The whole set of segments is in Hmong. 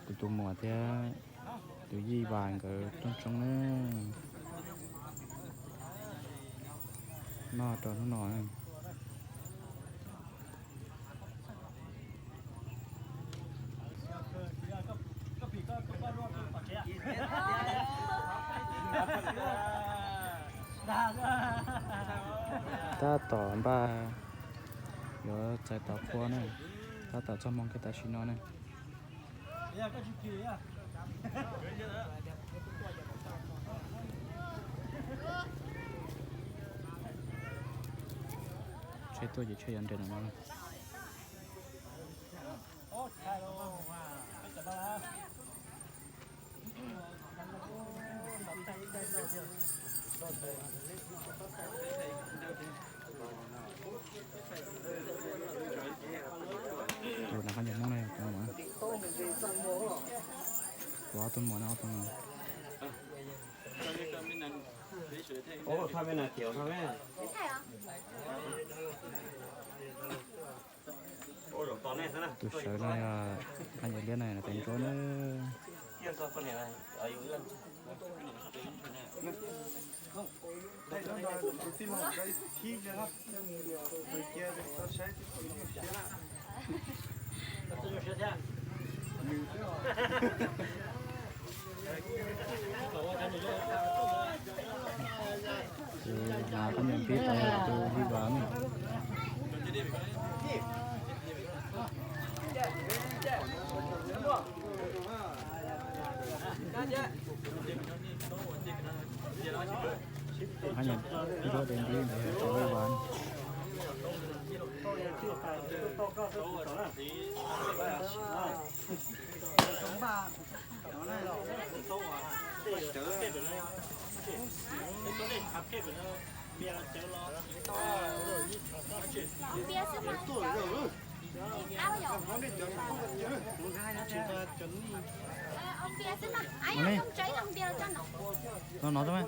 Kuv tus muam thiab tus yij Vas nkawd rooj tshoob na, noj rau hnub no. Tab tom npaj yuav txais tov qhua na, tab tom txog hmo kawg tam sim no na. Tsheb tuaj ces tsheb yuav nres no no. Tus nav qhov nyiam Hmoob ne, tus muam, tus ob tug muam no, ob tug muam. Tus sawv no yog qhov nyiam liab na, tes ntsuab na. Tus nav qhov nyiam pib tau tus yij Vas na. Qhov nyiam nruab dev nti ntawd yog tus yij Vas. Los no, no, no.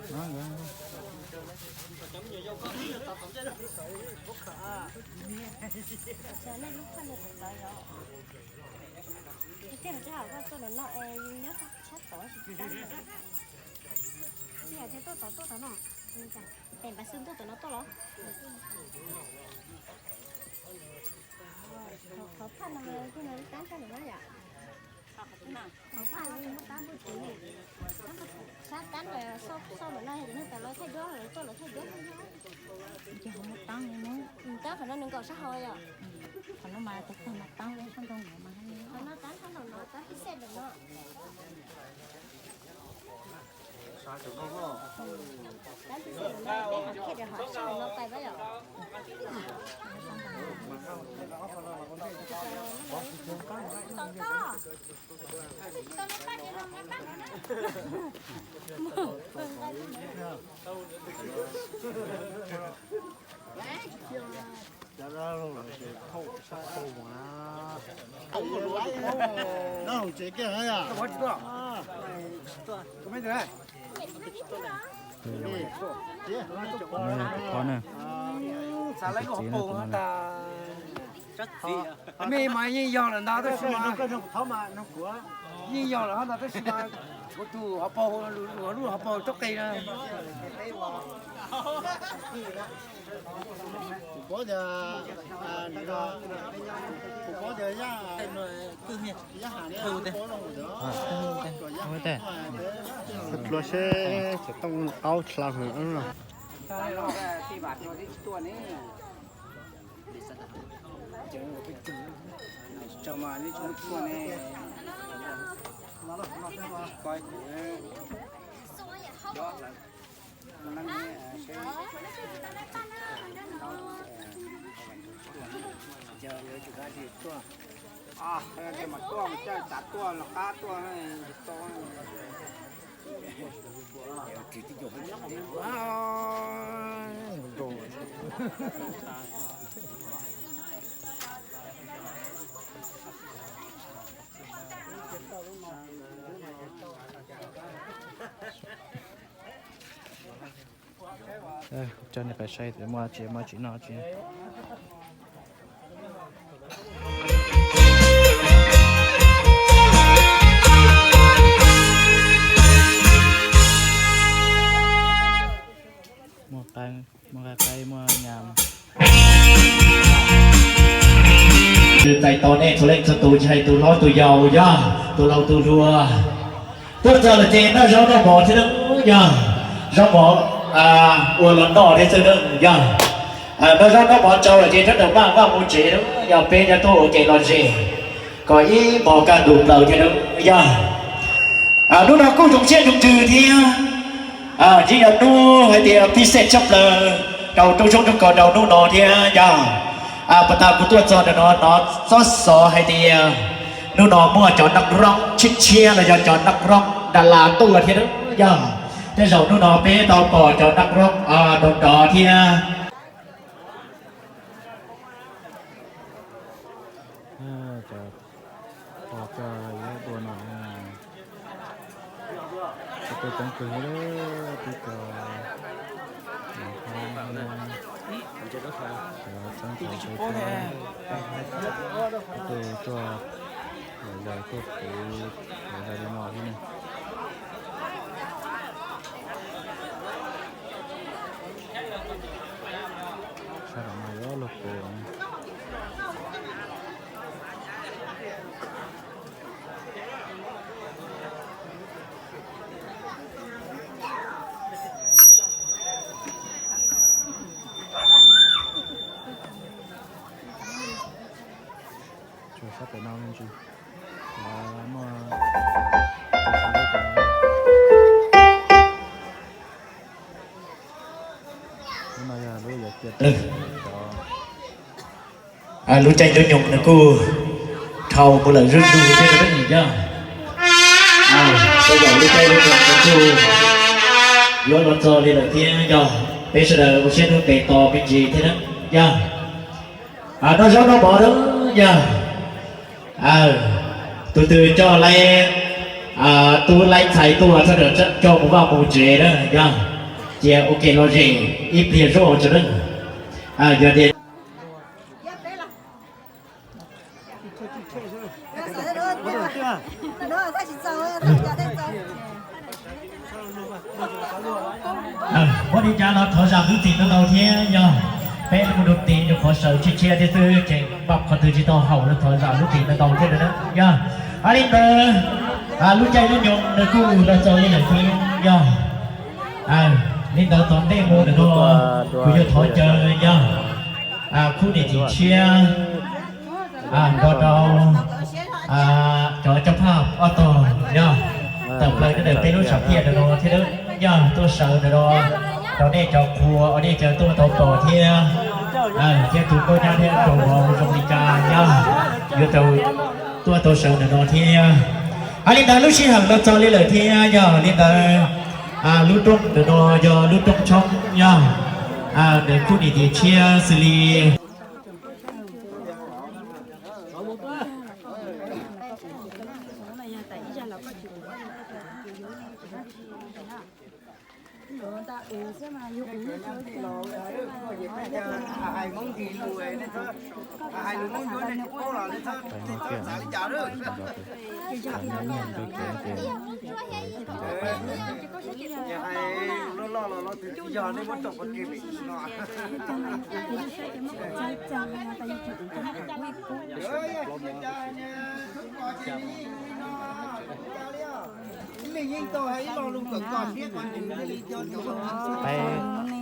Tej hauv txaj hauv vaj tuaj no no es nyob sab tod tsis tau. Tej hauv txaj tuaj tod tuaj tod no. Pem npaj xwb tuaj tom no tuaj los. Qhov phaj no kuj no tab sab no yom. Qhov phaj no muaj tab npuj tsuv, sab tab sab no yog tab lawv thaij duab, lawv tuaj lawv thaij duab. Ces qhov muaj tab no, tab qhov no nws nkaum sab hauv yom. Qhov no mas tab tag mas tab sab nraud no mas. Qhov no tab sab nraud no, tab pib xej nraud no. Tab pib xej nraud no, peb mam khiav rau hauv sab nraud no pais pab yom. Tau tau. Tus phauj na, tus txiv na, tus no na. Mej mas yeej yog lawm ntag tab sis mas, yeej yog lawm hov ntag tab sis mas, kuv tus hauv paug, lub hauv paug tub qe na. Kuv paub tias, kuv paub tias yaj, yaj has ne, dlua seb cov tooj qaub dlha heev no. Coj nej pais saib muaj tsi, muaj tsi noj tsi. Tus ntxhais tus hlob tus yau yog tus laus tus hluas tuaj txog lawm ces noj zaub noj mov thiab na yog, zaub mov ua los noj thiab xwb na yog. Noj zaub noj mov tsau lawm ces rov tawm maj vaj mus tsev na yog, peb nyob tuaj ua ke lom zem kom ib hmos kaj ntug plaws thiab na yog. Hnub no kuj zoo siab zoo ntsws thiab, yeej yog hnub hais tias pib xej tshaj plaws rau rooj zoob rooj kos rau hnub no thiab yog. Pas tas kuv tuaj txog ntawm no hnov txob xov hais tias hnub no muaj cov naj roob tshiab tshiab los yog cov naj roob Dalas tuaj thiab na yog. Tej zaum hnub no peb tau pom cov naj roob nrov nrov thiab. Cov coj yuav dua no, cov tuaj coob kawg li, tib co, cov txeeb tau peb, cov tuaj tuaj, lawv tuaj puv, lawv li no thiab ne. Sab tom no yuav luag puv. Tsuas sab pem no me ntsis, muaj, no yog lub yuav cia, lub caij lub nyoog nws kuj dhau mus lawm zuj zus thiab na yog. Tej zaum lub caij lub nyoog nws kuj yuav los txog li lawm thiab yog, peb sawv daws ua siab ntuj tes tos me ntsis thiab na yog. Noj zaub noj mov na yog. Tus twg coj laib tub laib ntxhais tuaj txhob coj mus vaj mus tsev na yog, cia ua ke lom zem ib pliag zoj tso na. Yog tias muab li cas los thov zam lub txim ntau ntau thiab yog, peb mus rau tim rau qhov sawv tshiab tshiab thiab xwb ces npaj qhov twg tsis tau haum los thov zam lub txim ntau ntau thiab na yog. Li ntawd lub caij lub nyoog nws kuj los txog li lawm thiab yog. Li ntawd tom ntej mus ntawm no kuv yuav thov caw yog khub niam txiv tshiab nrog rau cov coj phaj ob tog yog tawm plaws rau ntawm peb lub sam phiaj ntawm no thiab yog tuaj sawv ntawm no rau nej cov qhua uas nej cov tuaj tau pom thiab, thiab tus nkauj nyab thiab tus hluas zoo li cas yog yuav tau tuaj tau sawv ntawm no thiab. Li ntawd lub sij hawm los txog li lawm thiab yog li ntawd lub rooj ntawm no yog lub rooj tshoob yog nws khub niam txiv tshiab xws li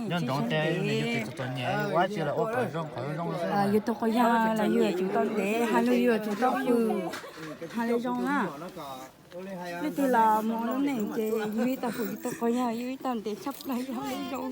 Nyob ntsoov ces nws yuav tsis txom txom nyem ua dab tsi los ua kom zoo qhov zoo zoo xwb. Yus tus quas yawg los yus yuav tsum tau ntev, hais lus yus yuav tsum tau hwm, hais lus zoo na. Leej twg los mus ua lub neej ces yus ib tau hwm yus tus quas yawg, yus ib tau ntev tshaj plaws yus hais lus zoo.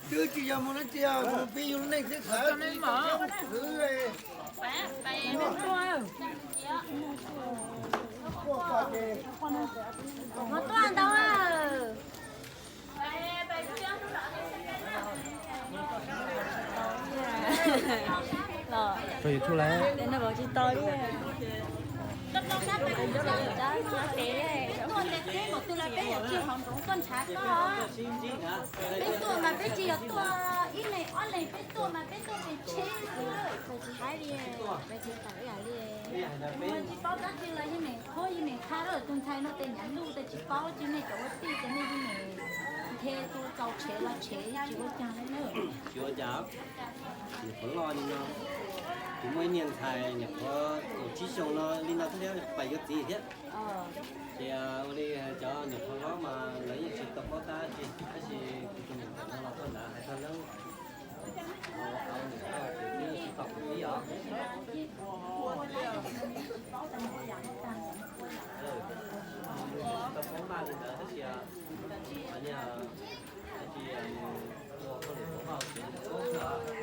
Twb tsis yog mus no tsis yog pib yus lub neej xwb xav tsis tau khwv. Rau YouTube lawm. Tuaj ntev teb npaum twg los peb yuav tsis haum nroov tuaj ntshav koj. Peb tuaj mas peb tsis yog tuaj ib leeg ob leeg, peb tuaj mas peb tuaj pes tsheb. Tsis paub dab tsi los yeej meem qhuab yeej meem qha lawm tus ntxhais no tes nyav luj tes tsis paub tsis nej cov ua tij ces nej yeej meem nthe tua txaus tshev los tshev tsis ua cas li na. Tsis ua cas, nyuam qhuav loj li no, kuv muaj ib niag ntxhais nyuam qhuav kaum tsib xyoos no li no thiaj li pais yuav txiv thiab. Ces ua li cov nyuam qhuav hlob mas lawv yeej tsis tau paub tab tsi, tab sis kuv tus me ntxhais no los txog ntawd hais txog lawv tsis tau kuv txiv os. Tsis tau paub maj li ntawd tab sis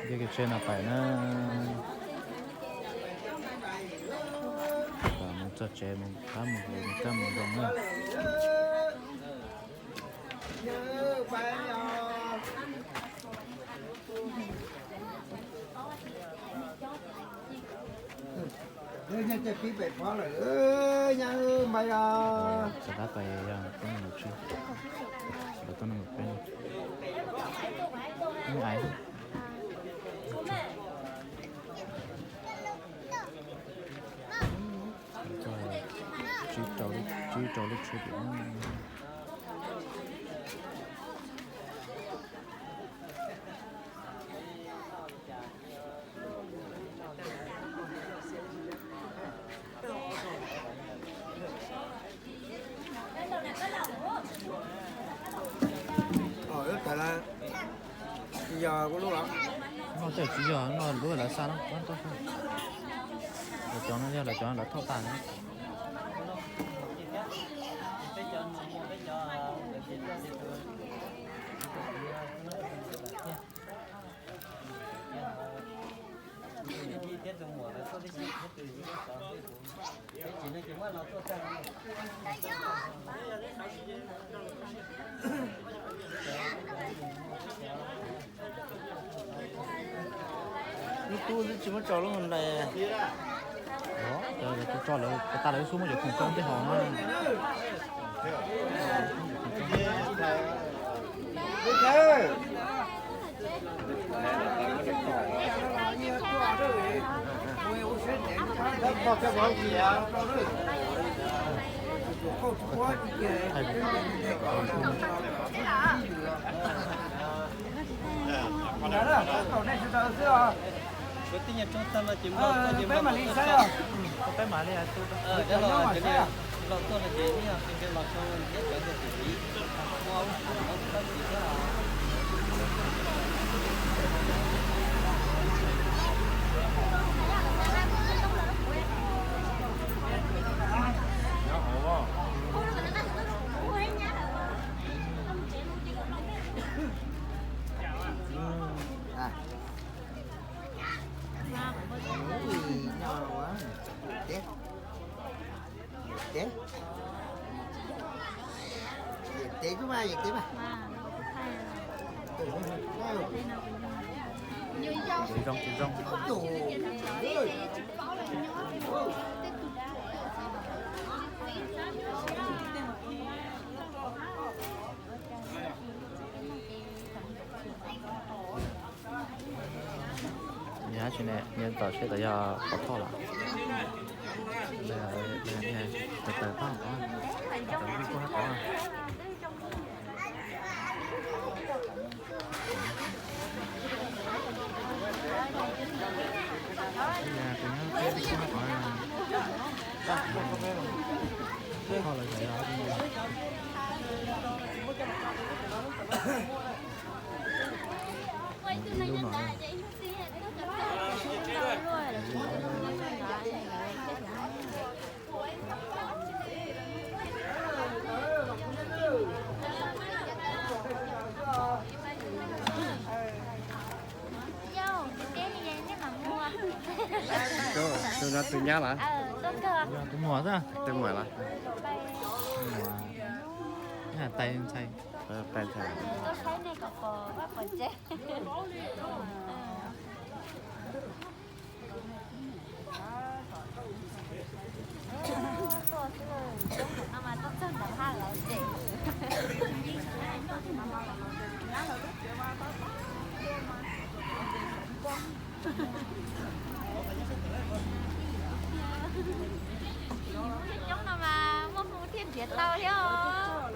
Yog kev tsheb no pais na, mus txog tsev mus qab mus mus kab mus zoo na. Txog qab pais yog tub neeg lus tsib, lawv tub neeg lus peb no. Ib aiv, tsib rau lub tshuab tim. Yog kuv lub los? No tej tsis yog, no lub lawv xa no, lawv cov no yog lawv cov lawv thauj tas na. Lub tub twb tsis muab tso lub ntais. Tso lawv, tas lawv xub muab cov khoom tso ntej hauv no. Peb mam li saib os. Peb mam li tu. Zoo, zoo. Nyob tsis ne, nyob tom seb tas yog qhov thoj los. Tawm tawm tau, tawm vij kuj hab qhov. Tus no tus nyab los? Tus muam xwb. Tus muam los? Tais ntxhais. Tais ntxhais. Tau thiab os.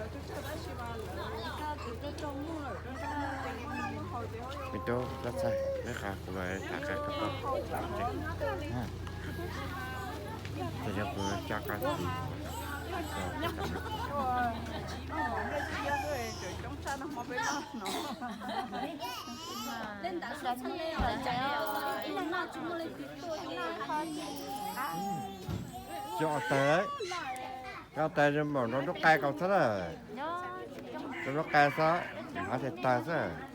Me tub, koj txhaj, neb qab kuv los tham qab koj tau. Ces yog kuv coj koj tiv. Coj tawg, coj tawg mam rau nruab qai kaus xwb na. Rau nruab qai xwb, hov tias tawg xwb.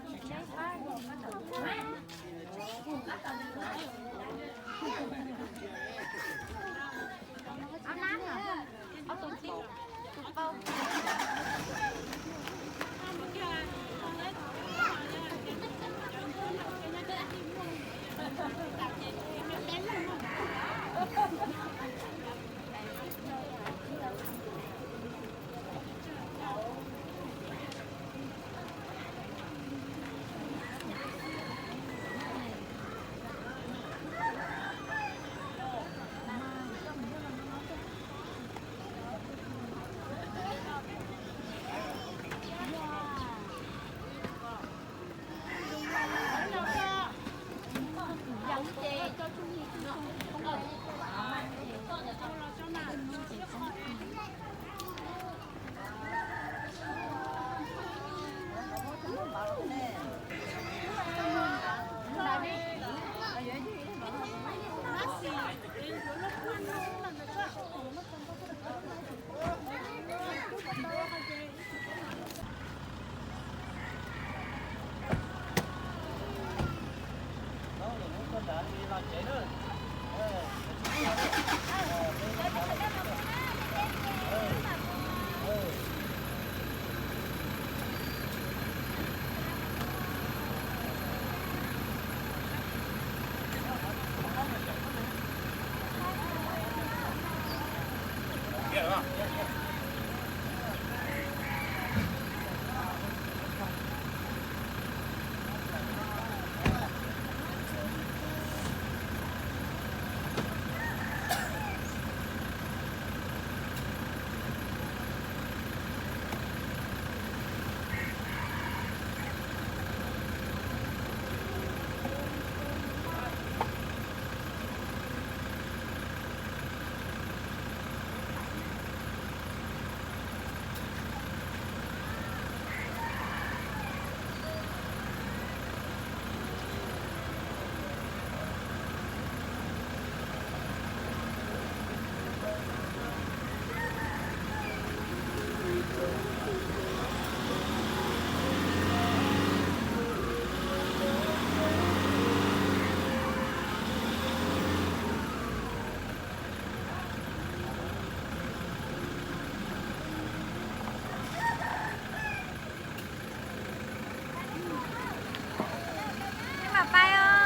Peb mam pais os.